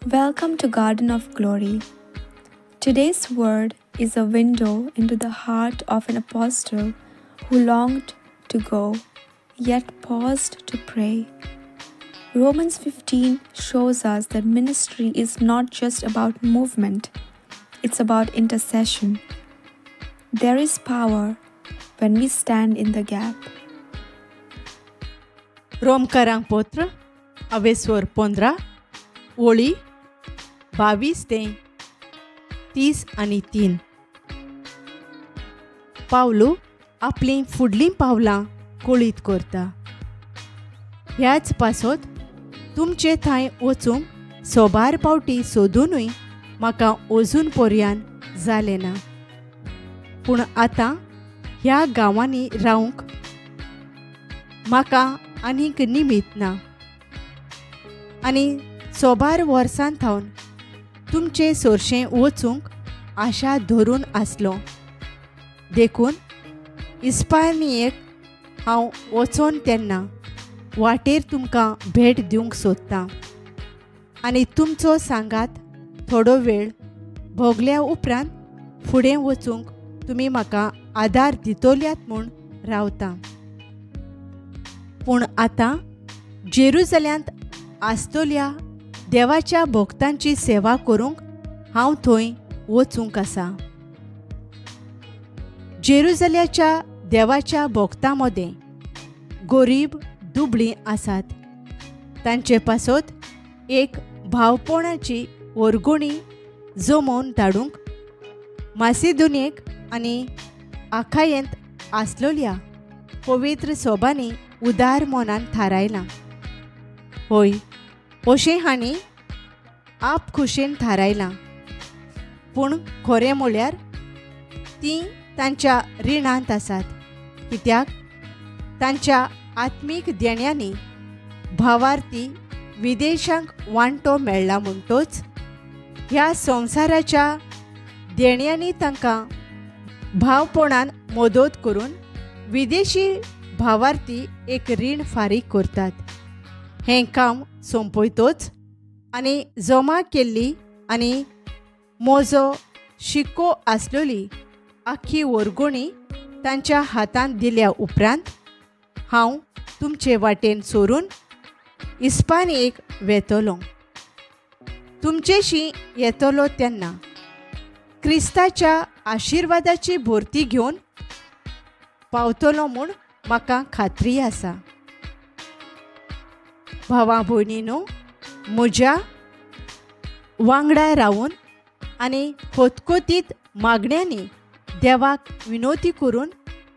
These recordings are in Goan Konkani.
Welcome to Garden of Glory. Today's word is a window into the heart of an apostle who longed to go, yet paused to pray. Romans 15 shows us that ministry is not just about movement, it's about intercession. There is power when we stand in the gap. रोमकरांक पत्र अवेस्वर 15 ओळी 22 ते 30 आनी 3. पावलू आपलीं फुडलीं पावलां कळीत करता. ह्याच पासत तुमचे थंय वचूंक सोबार पावटी सोदुनूय म्हाका अजून पर्यान जालें ना. पूण आतां ह्या गांवांनी रावंक म्हाका आनीक निमीत ना आनी सोबार वर्सां थावन तुमचे सोरशें वचूंक आशा धरून आसलो. देखून इस्पानियेक हांव वचोन तेन्ना वाटेर तुमकां भेट दिवंक सोदतां आनी तुमचो सांगात थोडो वेळ भोगल्या उपरांत फुडें वचूंक तुमी म्हाका आदार दितल्यात म्हूण रावता. पूण आतां जेरुजल्यांत आसतल्या देवाच्या भक्तांची सेवा करूंक हांव थंय वचूंक आसा. जेरुजल्याच्या देवाच्या भक्तां मदें गरीब दुबळीं आसात. तांचे पासत एक भावपणाची वर्गणी जमोवन धाडूंक मासिदुनेक आनी आखायेंत आसलोल्या पवित्र सोबांनी उदार मनान थारायलां. हय, अशें हांणी आप खुशेन थारायलां, पूण खरें म्हळ्यार तीं तांच्या रिणांत आसात. कित्याक तांच्या आत्मीक देण्यांनी भावार्थी विदेशांक वांटो मेळ्ळा म्हणटोच ह्या संवसाराच्या देण्यांनी तांकां भावपणान मदत करून विदेशी भावार्थी एक रीण फारीक करतात. हें काम सोंपयतोच आनी जमा केल्ली आनी म्हजो शिक्को आसलेली आख्खी वर्गणी तांच्या हातांत दिल्या उपरांत हांव तुमचे वाटेन सोरून इस्पानियेक वेतलो. तुमचेशी येतलो तेन्ना क्रिस्ताच्या आशिर्वादाची भरती घेवन पावतलो म्हूण म्हाका खात्री आसा. भावा भयणीनो, म्हज्या वांगडा रावून आनी खतखतीत मागण्यांनी देवाक विनवती करून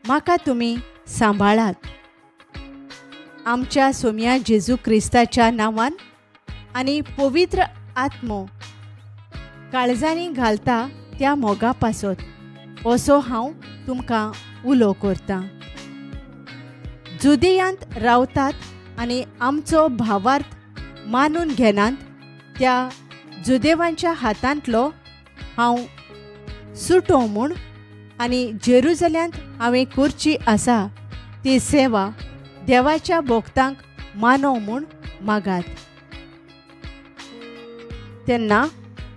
म्हाका तुमी सांबाळात. आमच्या सोम्या जेजू क्रिस्ताच्या नांवान आनी पवित्र आत्मो काळजांनी घालता त्या मोगा पासत असो हांव तुमकां उलो करतां. जुदेयांत रावतात आनी आमचो भावार्थ मानून घेनात त्या जुदेवांच्या हातांतलो हांव सुटो म्हूण आनी जेरुजल्यांत हांवें करची आसा ती सेवा देवाच्या भक्तांक मानव म्हूण मागात. तेन्ना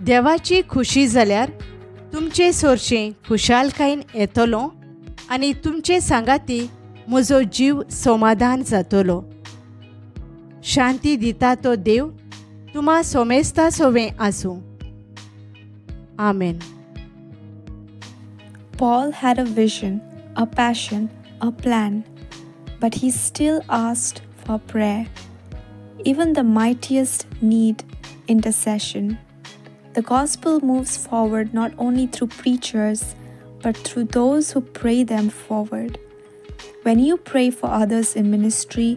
देवाची खुशी जाल्यार तुमचे सोरशें खुशालकायेन येतलो आनी तुमचे सांगाती म्हजो जीव समाधान जातलो. शांती दिता तो देव तुमा सोमेस्ता सोवें आसूं. आमेन. Paul had a vision, a passion, a plan, but he still asked for prayer. Even the mightiest need intercession. The gospel moves forward not only through preachers, but through those who pray them forward. When you pray for others in ministry,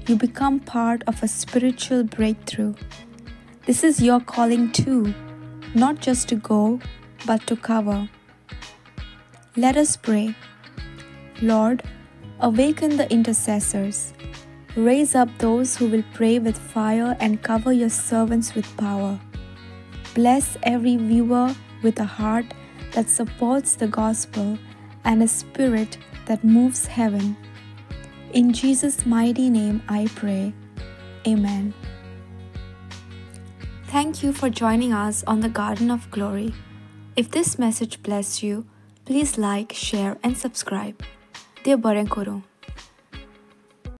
you become part of a spiritual breakthrough. This is your calling too, not just to go, but to cover. Let us pray. Lord, awaken the intercessors. Raise up those who will pray with fire and cover your servants with power. Bless every viewer with a heart that supports the gospel and a spirit that moves heaven. In Jesus' mighty name I pray. Amen. Thank you for joining us on the Garden of Glory. If this message blessed you, please like, share and subscribe. देव बरें करूं.